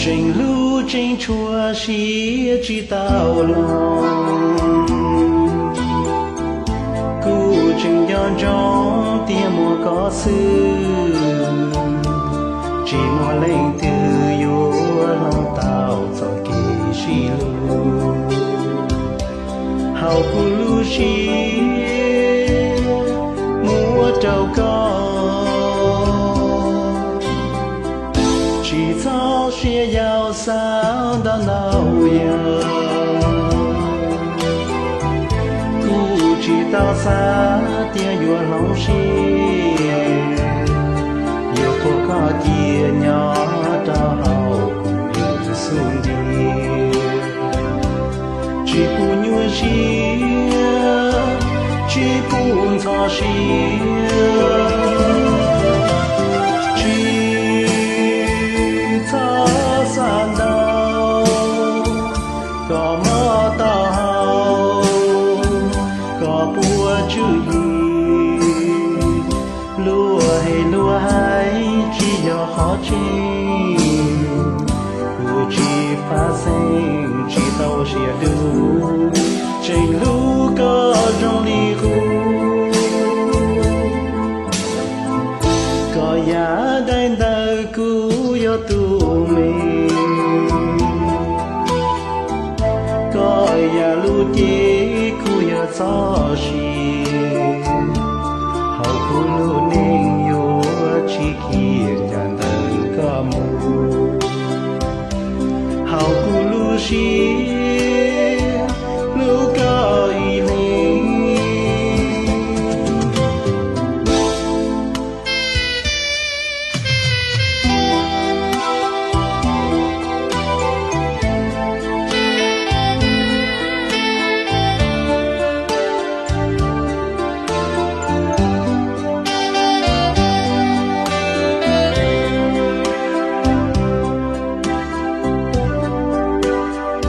Tseem hlub tseem tshua siab tsis tau los, kuv tseem nco ntsoov tiag muaj koj xwb. Tsis muaj leej twg yuav hloov tau txoj kev sib hlub. Hauv kuv lub siab muab rau koj, tsis txhob siab yau xav ntau ntau yam. Kuv tsis tau xav tias yuav hloov siab, yuav puag koj cia nyob rau hauv kuv lub xub ntiag. Tsis pub nyuaj siab, tsis pub ntxhov siab, tsis txhob xav ntau. Koj mob taub hau, koj puas tswv yim, luag hem luag hais tsis yog qhov tseeb. Kuv tsis pab xeeb tsis tau siab dub, tseem hlub koj zoo li qub. Koj yam daim ntawv kuv yog tus me, koj yam lub cev kuv yog txoj sia. Hauv kuv lub